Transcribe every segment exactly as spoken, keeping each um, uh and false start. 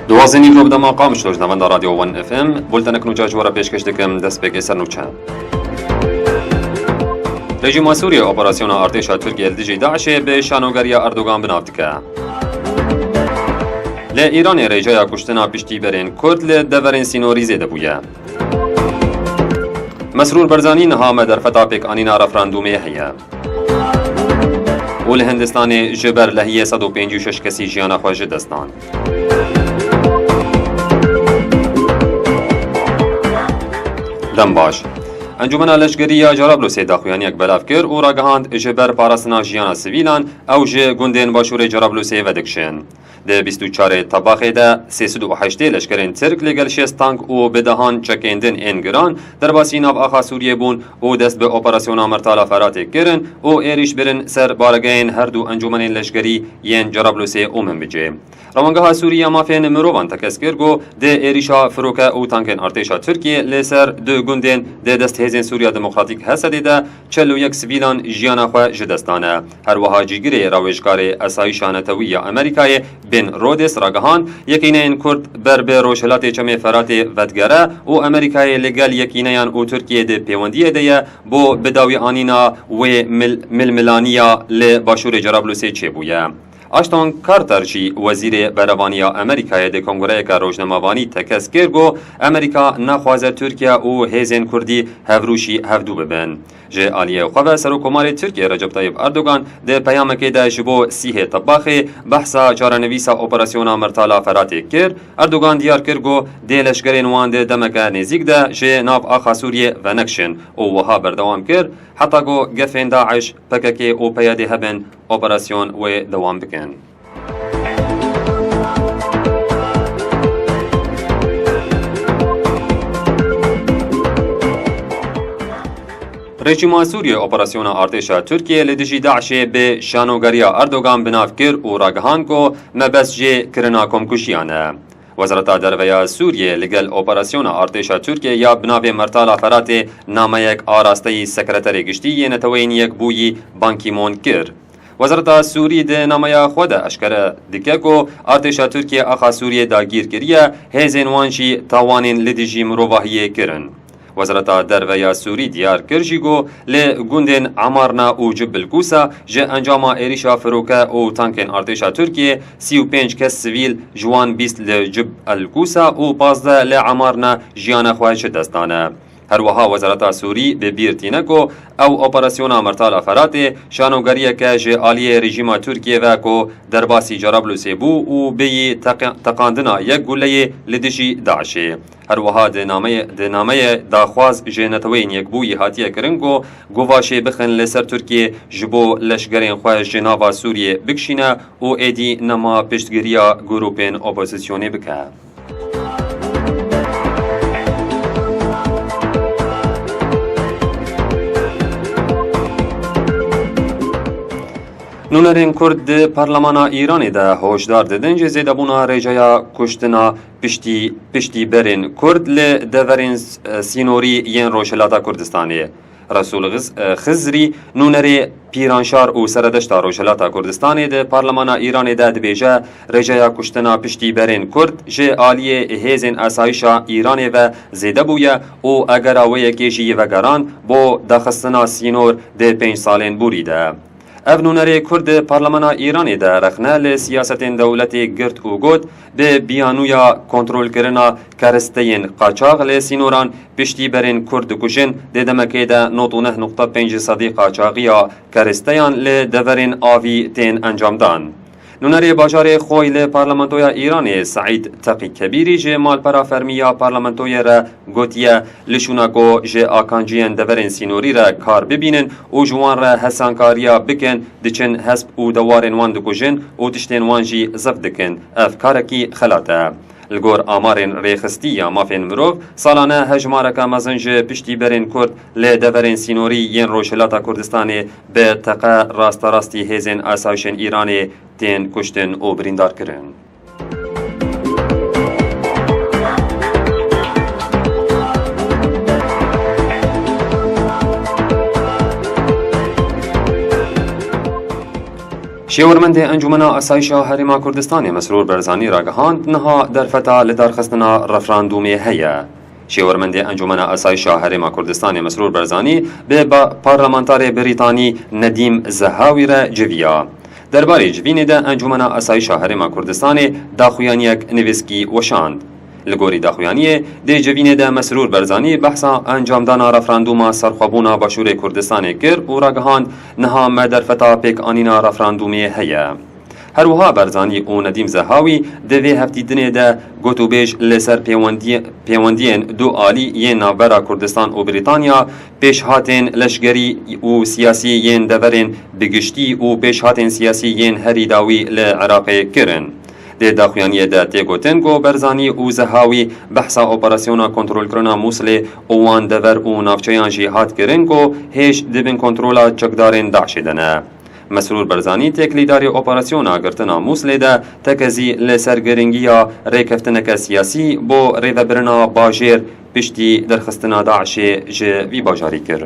Duwazdeh nîv roj dema Qamişlo ji navenda Radyo One F M, bultenek nûçe ji we re pêşkêş dikim, destpêkê ser nûçe. Rejîma Sûriyê operasyona artêşa Tirkiyê li dijî DAIŞê bi şanogeriya Erdogan bi nav dike. Li Îranê rêjeya kuştina piştîberên Kurd li deverên sînorî zêde bûye. Mesrûr Barzanî niha me derfeta pêkanîna referandûmê heye. Û li Hindistanê ji ber lehiyê sed û pêncî û şeş kesî jiyana xwe ji dest dan. Dem baş. Encûmena Leşkerî ya Cerablusê daxuyaniyek belav kir û ragihand, ji ber parastina jiyana sivîlan ew ji gundên Başûrê Cerablusê vedikişin. Di bîst û çarê Tebaxê de sê sed û heştê leşkerên Tirk li gel şêst tank û bi dehan çekên din ên giran derbasî nav axa Sûriyê bûn û dest bi operasyona Mertala Feratê kirin û êrîş birin ser baregehên her du encûmenên leşkerî yên Cerablusê û Minbicê. Rewangeha Sûrî ya Mafên Mirovan tekez kir ku di êrîşa firoke û tankên artêşa Tirkiyê li ser du gundên di dest Hêzên Sûriya Demokratîk, H S D'ê, de çel û yek sivîlan jiyana xwe ji dest dane. Her wiha cîgirê rawêjkarê Esayîşa Netewî ya Amerîkayê Ben Rhodes ragihand, yekîneyên Kurd ber bi rojhilatê Çemê Feratê vedigere û Amerîkayê li gel yekîneyan û Tirkiyê di pêwendiyê de ye bo bidawîanîna wê mil-, milmilaniya li başûrê Cerablusê çêbûye. Ashton Carter jî, wezîrê berevaniya Amerîkayê, di kongreyeke rojnamevanî tekez kir ku Amerîka naxwaze Tirkiye û hêzên Kurdî hevrûşî hevdû bibin. Ji aliyê xwe ve Serokkomarê Tirkiyê Recep Tayyip Erdogan di peyamekê de ji bo sîhê Tebaxê behsa çarenivîsa operasyona Mertala Feratê kir. Erdogan diyar kir ku dê leşkerên wan di demeke nêzîk de ji nav axa Sûriyê venekişin û wiha berdewam kir, heta ku gefên DAIŞ, P K K û P Y D hebin, operasyon wê dewam bikin. Rejîma Sûriyê operasyona artêşa Tirkiyê li dijî DAIŞê bi şanogeriya Erdogan bi nav kir û ragihand ku mebest jê kirina komkujiyan e. Wezareta Derve ya Sûriyê li gel operasyona artêşa Tirkiyê ya bi navê Mertala Feratê nameyek arasteyî Sekreterê Giştî yê Neteweyên Yekbûyî Ban Ki-moon kir. Wezareta Sûrî di nameya xwe de eşkere dike ku artêşa Tirkiyê axa Sûriyê dagîr kiriye, hêzên wan jî tawanên li dijî mirovahiyê kirin. Wezareta Derve ya Sûrî diyar kir jî ku li gundên Emarna û Cib el Kusa ji encama êrîşa firoke û tankên artêşa Tirkiyê sî û pênc kes sivîl, ji wan bîst li Cib el Kusa û pazdeh li Emarna jiyana xwe ji dest dane. Her wiha Wezareta Sûrî bi bîr tîne ku ew operasyona Mertala Feratê şanogeriyeke ji aliyê rejîma Tirkiyê ve ku derbasî Cerablusê bû û bêyî teq-, teqandina yek guleyê li dijî DAIŞê. Her wiha di nameyê, di nameyê daxwaz ji Neteweyên Yekbûyî hatiye kirin ku guvaşê bixin li ser Tirkiyê ji bo leşkerên xwe ji nava Sûriyê bikişîne û êdî nema piştgiriya grûpên opozisyonê bike. Nûnerên Kurd di Parlemana Îranê de hoşdar didin ji zêdebûna rêjeya kuştina piştî, piştîberên Kurd li deverên s-, sînorî yên Rojhilata Kurdistanê. Resûl Xiz-, Xizrî, nûnerê Pîranşar û Seredeşta Rojhilata Kurdistanê, di Parlemana Îranê de dibêje, rêjeya kuştina piştîberên Kurd ji aliyê hêzên esayîşa Îranê ve zêde bûye û egera wê yekê jî vegeran bo daxistina sînor di pênc salên borî de. Ev nûnerê Kurd di Parlemana Îranê de rexne li siyasetên dewletê girt û got, bi biyanûya kontrolkirina keristeyên qaçax li sînoran piştîberên Kurd dikujin, di demekê de nod û neh nokta pênc sedî qaçaxiya keristeyan li deverên avî tên encamdan. Nûnerê bajarê Xoy li Parlamentoya Îranê Seîd Teqî Kebîrî ji malpera fermî ya parlamentoyê re gotiye, li şûna ku ji akanciyên deverên sînorî re kar bibînin û ji wan re hesankariya bikin, diçin hesp û dewarên wan dikujin û tiştên wan jî zeft dikin. Ev karekî xelat e. Li gor amarên rêxistî ya mafên mirov, salane hejmareke mezin ji piştîberên Kurd li deverên sînorî yên Rojhilata Kurdistanê bi teqe rasterastî hêzên asayişên Îranê tên kuştin û birîndar kirin. Şêwirmendê Encûmena Asayişa Herêma Kurdistanê Mesrûr Barzanî ragihand, niha derfeta lidarxistina referandûmê heye. Şêwirmendê Encûmena Asayişa Herêma Kurdistanê Mesrûr Barzanî bi ba-, parlamentarê Brîtanî Nedîm Zehawî re civiya. Derbarê civînê de Encûmena Asayişa Herêma Kurdistanê daxuyaniyek nivîskî weşand. Li gorî daxuyaniyê, di civînê de Mesrûr Barzanî behsa encamdana referandûma serxwebûna Başûrê Kurdistanê kir û ragihand, niha me derfeta pêkanîna referandûmê heye. Her wiha Barzanî û Nedîm Zehawî di vê hevdîtinê de gotûbêj li ser pêwendiyê-, pêwendiyên du alî yên navbera Kurdistan û Brîtanya, pêşhatên leşkerî û siyasî yên deverên bi giştî û pêşhatên siyasî yên herî dawî li Iraqê kirin. Di daxuyaniyê de tê gotin ku Barzanî û Zehawî behsa operasyona kontrolkirina Mûsilê û wan dever û navçeyan jî hat kirin ku hêj di bin kontrola çekdarên DAIŞê de ne. Mesrûr Barzanî têkilîdarê operasyona girtina Mûsilê de tekezî li ser giringiya rêkeftineke siyasî bo rêvebirina bajêr piştî derxistina DAIŞê ji vî bajarî kir.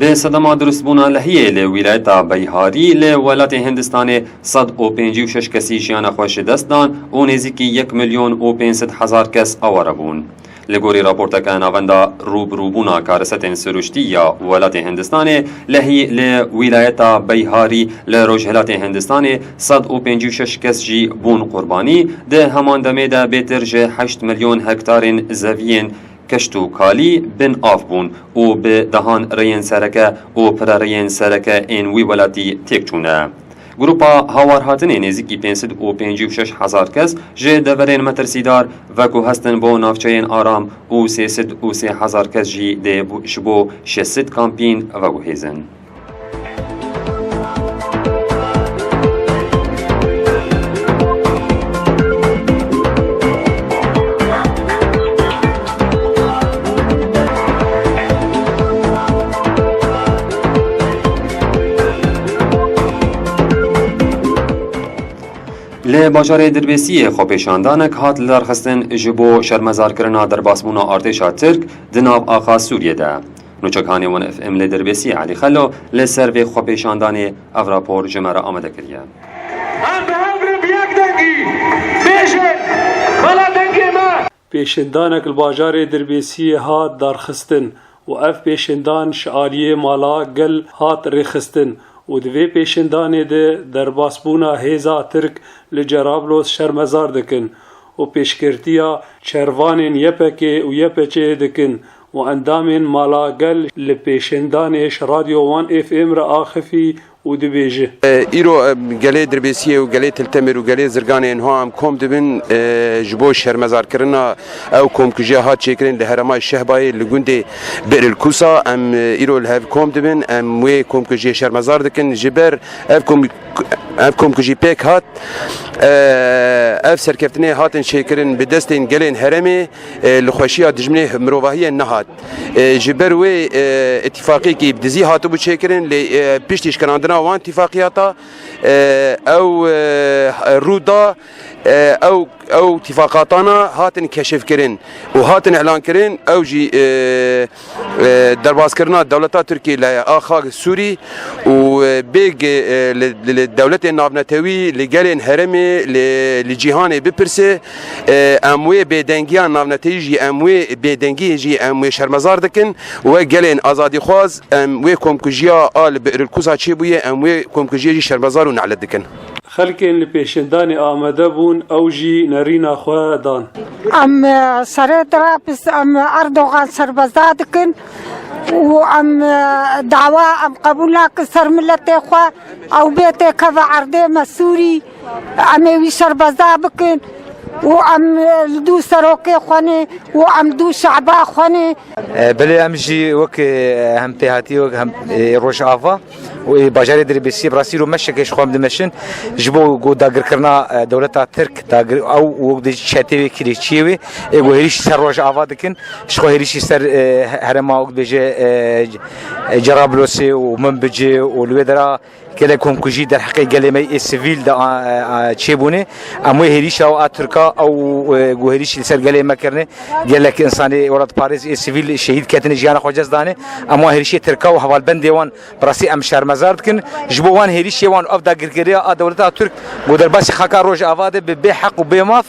Bi sedema dirustbûna lehiyê li wîlayeta Beyharî li welatê Hindistanê sed û pêncî û şeş kesî jiyana xwe ji dest dan û nêzîkî yek milyon û pênc sed hezar kes aware bûn. Li gorî raporteke navenda rûbirûbûna karisetên siruştî ya welatê Hindistanê, lehî li wîlayeta Beyharî li rojhilatê Hindistanê sed û pêncî û şeş kes jî bûn qurbanî, di heman demê de bêtir ji heşt milyon hektarên zeviyên keşt û kalî bin av bûn û bi dehan rêyên sereke û pirerêyên sereke ên wî welatî têk çûne. Grupa hawarhatinê nêzîkî pênc sed û pêncî û şeş hezar kes ji deverên metirsîdar veku hestin bo navçeyên aram û sê sed û sê hezar kes jî dê bo-, ji bo şeş sed kampîn veguhêzin. Li bajarê Dirbêsiyê xwepêşandanek hat lidarxistin ji bo şermezarkirina derbasbûna artêşa Tirk di nav axa Sûriyê de. Nûçekhanê Wan F M li Dirbêsiyê Elî Xelo li ser vê xwepêşandanê ev rapor ji me re amade kiriye. Em bi hev re bi yek dengî bêjin, mala dengê me. Pêşindanek li bajarê Dirbêsiyê hat darxistin û ev pêşindan ji aliyê mala gel hat rêxistin û di vê pêşindanê de derbasbûna hêza Tirk li Cerablos şermezar dikin û pêşkirtiya çervanên Y P G û Y P G dikin û endamên mala gel li pêşindanê ji Radyo Wan F M re axifî û dibêje. E, îro, e, gelê Dirbêsiyê û gelê Til Temir û gelê Zirganê niha em kom dibin, e, ji bo şermezarkirina ew komkujiya hat çêkirin li herêma Şehbayê li gundê Bi'r el Kusa. Em, e, îro li hev kom dibin, em wê komkujiyê şermezar dikin. Ji ber ev kom-, ev komkujî pêk hat, e, ev serkeftinê hatin çêkirin bi destên gelên herêmê, e, li xweşiya dijminê mirovahiyê nehat. E, ji ber wê, e, îtîfaqiyekî bi dizî hatibû çêkirin, lê, e, piştî şikirandina wan îtîfaqiyata, e, ew, e, rû da, e, ew, ew îtîfaqatana hatin keşifkirin û hatin îlankirin, ew jî, e, e, derbaskirina dewleta Tirkiyê li axa Sûrî û, e, bêg, e, li, li, li dewletên navnetewî, li gelên herêmê, li, li cîhanê bipirse, e, em wê bêdengiya navnetewî jî, em wê bêdengiyê jî em wê şermezar dikin. Wek gelên azadîxwaz em wê komkujiya a li Bi'r el Kusa çêbûye, em wê komkujiya jî şermezar û nelet dikin. Xelkên li pêşindanê amade bûn, ew jî nerîna xwe dan. Em, e, serê dirapis, em Erdogan serbeza dikin û em, e, dawa em qebûl nakin ser miletê xwe, ew bê têkeve erdê me Sûrî, em ê wî serbeza bikin û em, e, li dû serokê xwe ne û em dû şeba xwe ne. E, belê em jî wek, e, hempêhatî, wek hem, e, Rojava û ê bajarê Dirbêsiyê bi rastî îro meşekê ji xwe em dimeşin. Ji bo ku dagirkirina, e, dewleta Tirk, dagir-, ew û wek dibêje çetê wê, kirêçiyê wê, ê ku hêrîşî ser Rojava dikin, ji xwe hêrîşî ser, e, herêma wek dibêje, e, e, Cerablosê û Minbicê û li wê dera Gelek komkujî derheqê gelê me ê sivîl de a, a, çêbûne. Em wê hêrîşa a Tirka ew, e, ku hêrîşî li ser gelê me kirine. Gelek insanê welatparêz ê sivîl şehîd ketine, jiyana xwe cez dane. Em wan hêrîşê Tirka û hevalbendê wan bi rastî em şermezar dikin. Ji bo wan hêrîşê wan û ev dagirkeriya a dewleta Tirk ku derbasî xaka Rojava de bi bê heq û bê maf,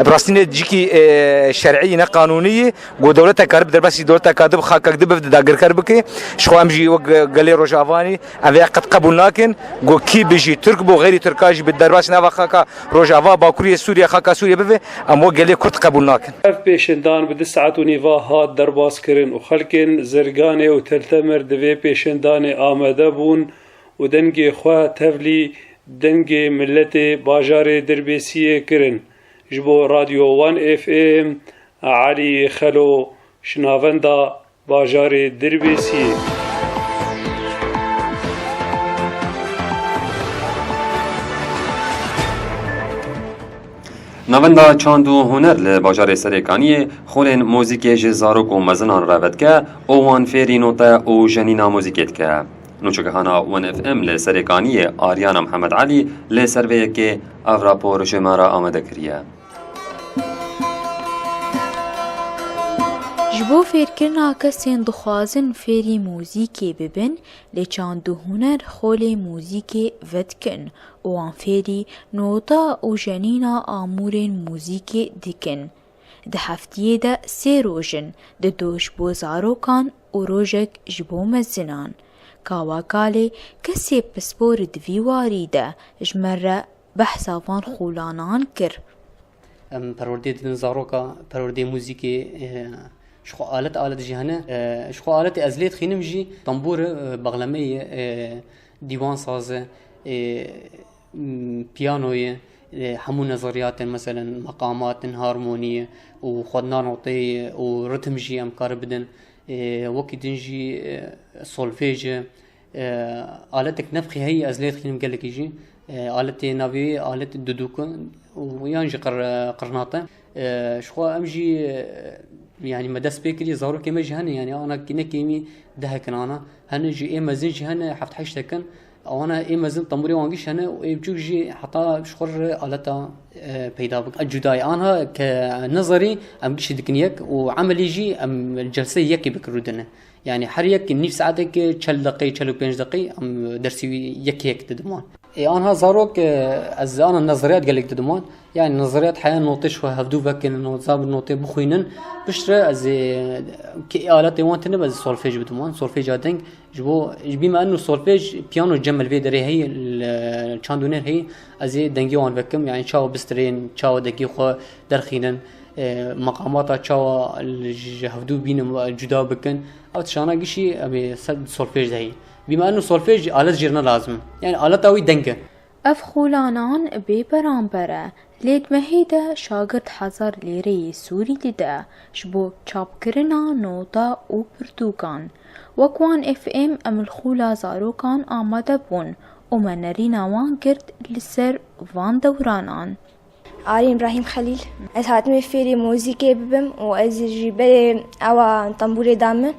bi rastî ne cîkî, e, şer'î, ne qanûnî ye. Ku dewleta karibe derbasî dewleta karibe xakek dibe dagirker bike. Ji xwe em jî wek gelê Rojavanî Em vê qet qebûl nakin. Ku kî bijî, Tirk bo, xeyrî Tirka jî bi derbasî nava xaka Rojava, Bakurê Sûriye, xaka Sûriye bibe, em wek gelê Kurd qebûl nakin. Ev pêşendan bi du saet û nîva hat derbazkirin û xelkên Zirganê û Teltemer di vê pêşendanê amade bûn û dengê xwe tevlî dengê miletê bajarê Dirbêsiyê kirin. Ji bo Radyo One F M, Elî Xelo, ji navenda bajarê Dirbêsiyê. Navenda çand û huner li bajarê Serêkaniyê xolên muzîkê ji zarok û mezinan re vedike û wan fêrî note û jenîna muzîkê dike. Nûçegihana One F M li Serêkaniyê Aryana Mihemed Elî li ser vê yekê ev rapor ji me re amade kiriye. Ji bo fêrkirina kesên dixwazin fêrî muzîkê bibin, li çand û huner xolê muzîkê vedikin û wan fêrî nota û jenîna amûrên muzîkê dikin. Di heftiyê de sê roj in, di do ji bo zarokan û rojek ji bo mezinan. Kawa Kalê, kesê pispor di vî warî de ji me re behsa van xulanan kir. Em perwerdê didin zaroka, perwerdê muzîkê, e, ji xwe alet, alet jî hene. E, ji xwe aletê ez lê dixînim jî, tambûr e, bexlemeyê, e, dîwan saz e, e, m, piyanoyê, e, hemû nezeriyatên, meselen, meqamat in, harmoniyê û xwedina noteyê û ritm jî em kare bidin. E, wekî din jî, e, solfêj e, e, aletek nefxî heyî, ez lê dixînim gelekî jî. E, aletê navê wê alet dudûk e û yan jî qir-, qirnat e. E, ji xwe em jî, e, yanî me dest pê kiriye, zarokê me jî hene, yanî ana ne kêmî dehek in ana. Hene jî ê mezin jî hene, heft heştek in. Ewana ê mezin tembûrê wan giş hene û ê biçûk jî heta ji xwe re aleta, e, peyda bike. Cudayî anha ke nizerî em gişî dikin yek û emelî jî em celseyê yekê bikin rûdine. Yanî her yek nîv saetek, çel deqî, çel û pênc deqî em dersî wî yek yek didim wan. Ê anha zarok, e, ez ana nezeriyat gelek didim wan. Yanî nezeriyat heya notê ji xwe hevdû vekin, not-, zabit notê bixwînin. Piştre ez ê, ke aletê wan tune be, ez solfej bidim wan. Solfeja deng. Ji bo, ji bî me eno solfej, piyano cem li vê derê heye, li çand û huner heye, ez ê dengê wan vekim, yanî çawa bistirên, çawa dengê xwe derxînin, e, meqamata çawa li, ji hevdû bînin, cuda bikin. Ev tiştana gişî, em ê ser solfej de heye. Bî me eno solfej, alet jî ne lazim. Yanî aleta wî deng e. Ev xulanan bê beramber e. Lê di mehê de şagirt hezar lêreyê Sûrî dide ji bo çapkirina nota û pirtûkan. Wek One F M em li xûla zarokan amade bûn û me nerîna wan girt li ser van dewranan. Arî Îbrahîm Xelîl. Ez hatime fêrî muzîkê bibim û ez jî berê ewa tembûrê da min.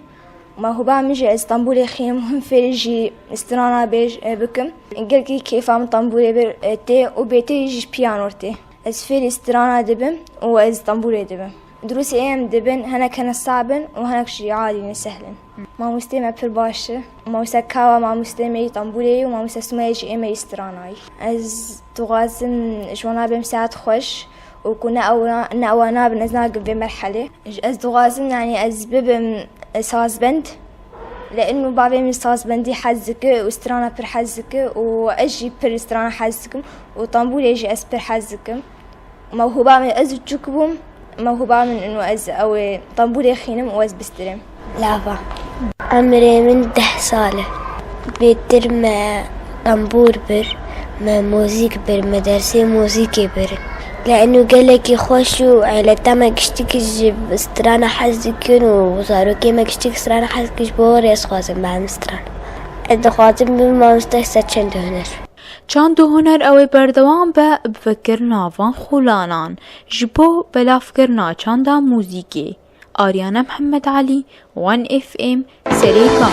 Mewhiba min jî ez tembûrê xînim, him fêrî jî strana bêj, e, bikim. Gelkî kêfa min tembûrê bir, e, tê û bêtir jî piyano tê. Ez fêrî strana dibim û ez tembûrê dibim. Durusê em dibin, hinek hene sab in û hinek jî adî ne, sehl in. Mamostê me pir baş e. Mamoste Kawa mamostê me yê tembûrê ye û mamoste Sumaya jî ê me yê strana ye. Ez dixwazim ji wana bêm saet xweş û ku ne ew, ne ewa nabin, ez nagim vê merhelê. Ez dixwazim, yanî ez bibim sazbend. Li inu bavê min sazbendî hez dike û strana pir hez dike û ez jî pir strana hez dikim û tembûrê jî ez pir hez dikim. Mewhiba min, ez çûk bûm, mewhiba min inu ez ew ê tembûrê xînim û ez bistirêm. Lava. Emrê min deh sal e. Bêtir me tembûr bir, me muzîk bir, me dersê muzîkê bir. Lê eno gelekî xweş û aileta me giştikî ji strana hez dikin û zarokê me giştikî strana hez dikin, ji bo rê ez xwazim bibim stran. Ez dixwazim bibim mamoste ser çend û huner. Çand û huner ew ê berdewam be bi vekirina van xulanan ji bo belavkirina çanda muzîkê. Aryana Mihemed Elî, One F M, Serêkan.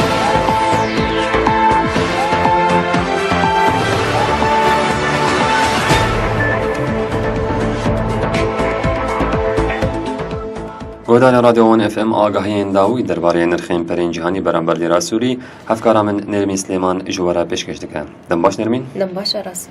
Guhdarên Radyo One F M, agahiyên dawî derbarê nirxên perên cîhanî beramber lîra Sûrî, hevkara min Nermîn Silêman ji we re pêşkêş dike. Dem baş Nermîn. Dem baş Aras.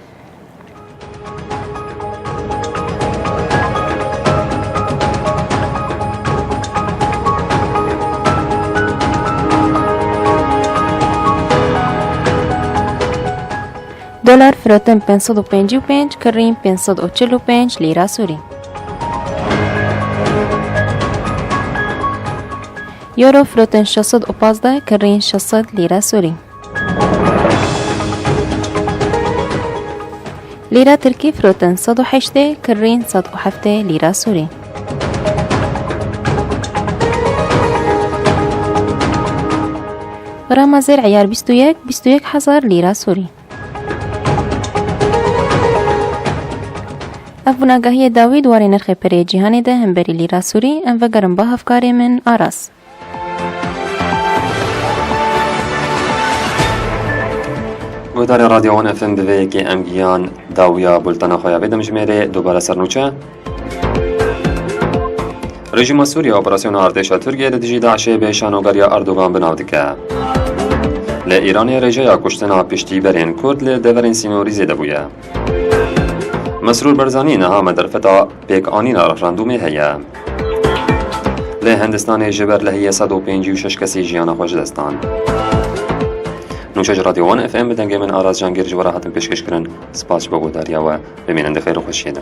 Dolar firotin pênc sed û pêncî û pênc, kirîn pênc sed û çil û pênc lîra Sûrî. Euro firotin şeş sed û pazdeh, kirîn şeş sed lîra Sûrî. Lîra Tirkî firotin sed û heştê, kirîn sed û heftê lîra Sûrî. Grama zêr eyar bîst û yek, bîst û yek hezar lîra Sûrî. Ev bûn agahiyê dawî di warê nirxê perê cîhanê de hemberî lîra Sûrî. Em vegerin ba hevkarê min Aras. Guhdarê Radyo One F M, bi vê yekê em gihan dawiya bultena xwe ya vê demjimêrê. Dubare ser nûçe. Rejîma Sûriye operasyona artêşa Tirkiye li dijî DAIŞê bê şanogeriya Erdogan bi nav dike. Li Îranê rêjeya kuştina piştîberên Kurd li deverên sînorî zêde bûye. Mesrûr Barzanî niha me derfeta pêkanîna referandûmê heye. Li Hindistanê ji ber lehiyê sed û pêncî û şeş kesî jiyana xwe ji dest dan. Nûçe ji Radyo One F M, bi dengê min Aras Cangir ji we re hatin pêşkêşkirin. Spas ji bo guhdariya we. Bimînin di xêr û xweşiyê de.